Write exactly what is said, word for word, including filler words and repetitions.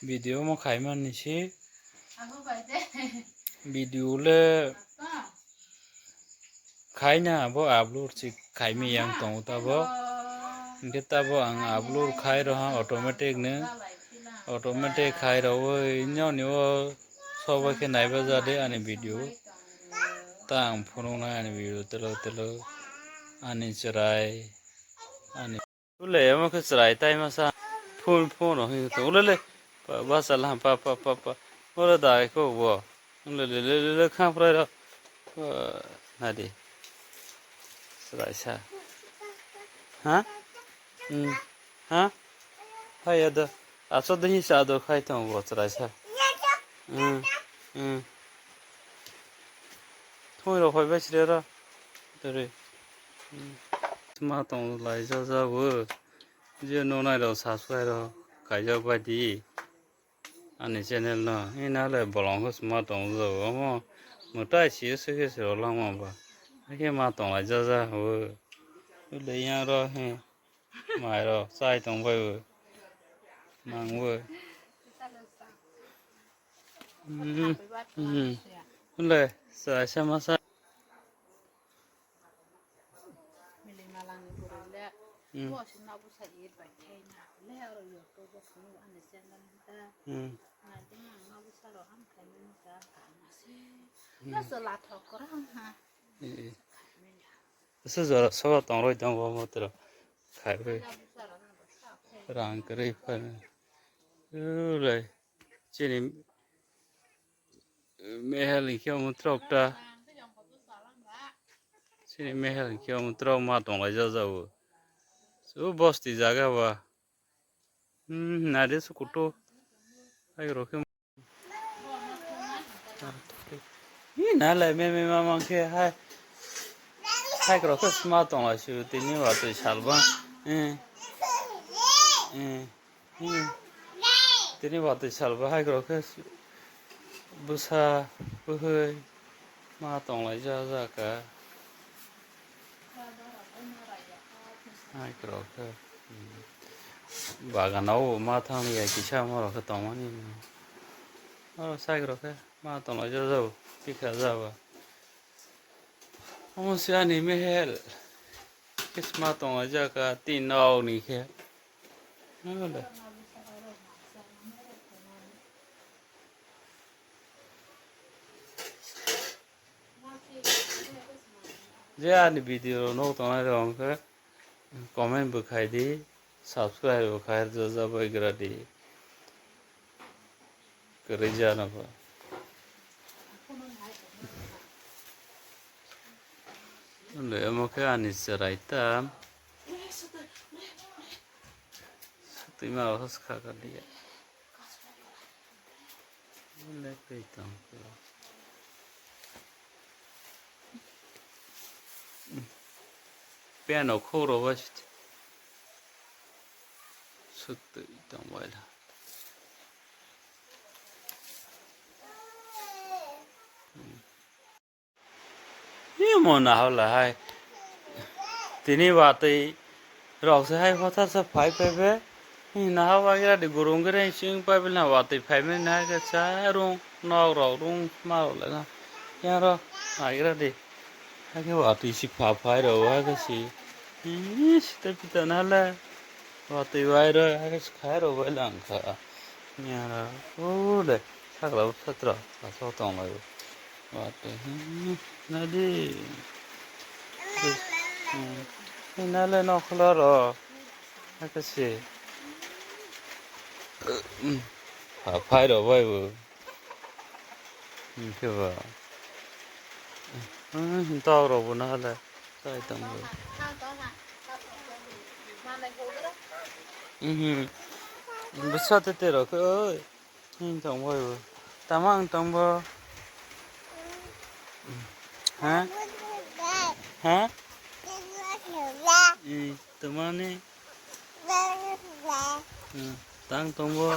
Video mo khaimani si. Video le khaina abo upload si khaimi yang tongo tabo. Hingke tabo ang upload khai roha automatic no. Automatic khai rohoi noni o sobo khe naiba jade ani video. Ta ang phunuknai ani video telo telo ani chwrai ani. Ule emo khe chwrai tai masa phone phone rok hinwi tong ulele basa laham pa pa pa pa ore dai kok bo ulele le le le khaprai rok nadi chwrai sa ha ha hai ado aso de hinsa ado khai tong bo chwrai sa thoi rok phai bai sre ro tore ma tong lai ja ja bo. Je nonai rok subscribe rok kaijak bai di ani channel no. Ina le bolong khe sma tong jago omo mwtai si se khe se rok langma ba. Hakhe ma tong lai ja ja o. Ule yang rok he mai rok chai tong bai o. Mang o. Hmm. Hmm. Ule sa sa ma sa. Mili malangni bwrwi le, hmm, bo se nok bwsa ir bai khe na le oro YouTube o thang ani channel ta. Hmm. Nai de mang nok bwsa ro ham khai mani ta ka ma se. Hmm. Na se la thok kora ha. Eh, eh. Asa jora soba tong roi tong bo mo tro. Khai bai. Rang kwrwi phan. Ulai. Chini mehel hinkhe omo trok ta. Chini mehel hinkhe omo trok ma tong lai ja jago. O bosti jaga ba. Hmm, nade su kutu. Hai rokhe. Hi na lai me me ma mang khe hai. Hai rokhe sma tong lai su tini wa twi salba. Eh. Eh. Hmm. Tini watwi salba hai rok khe bwsa bwhwi ma tong lai ja ja ka. Hai rok khe, hmm, bagan o ma thang ya kisa ma rok khe tong mani. Oro sai rok khe ma tong lai ja ja o tikha ja ba. Omo se ani mehel. Kisma tong lai ja ka tin nok ni khe. Nang le. Je ani video rok nog tong nai rok hwnkhe comment bo khai di, subscribe bo khai rwja bai gra di. Kwrwi jana ba. Ando emo khe ani chwrai ta. Sutwi ma o kha kha liya. Le pei tong khe. Piano khoro ba sutwi tong bai la. Ni mo na hawla hai. Tini watwi rok se hai hothar sa phai phai be. Ni na hawa gira di gurung gira sing phai be na watwi phai me na ke sa rung nok rok rung ma rok le na. Ya ro na gira di. Hai ke watwi si pha phai ro wa ke si. Ni sita pita na le. Watwi wai ro hai ke si khai ro wai lang kha. Ni ara o le. Sakla bwsatra aswk tong lai o. Watwi, hmm, nadi. Hmm. Nale nokhla ro. Hakasi. Hmm. Phai ro bai bo. Hingke ba. Hmm, tok ro bo nale. Sai tong bo. Hmm. Bwsa te te ro khe oi. Hing tong bo. Tama ang tong bo. Ha? Ha? Eh, tama ni. Hmm, tang tong bo.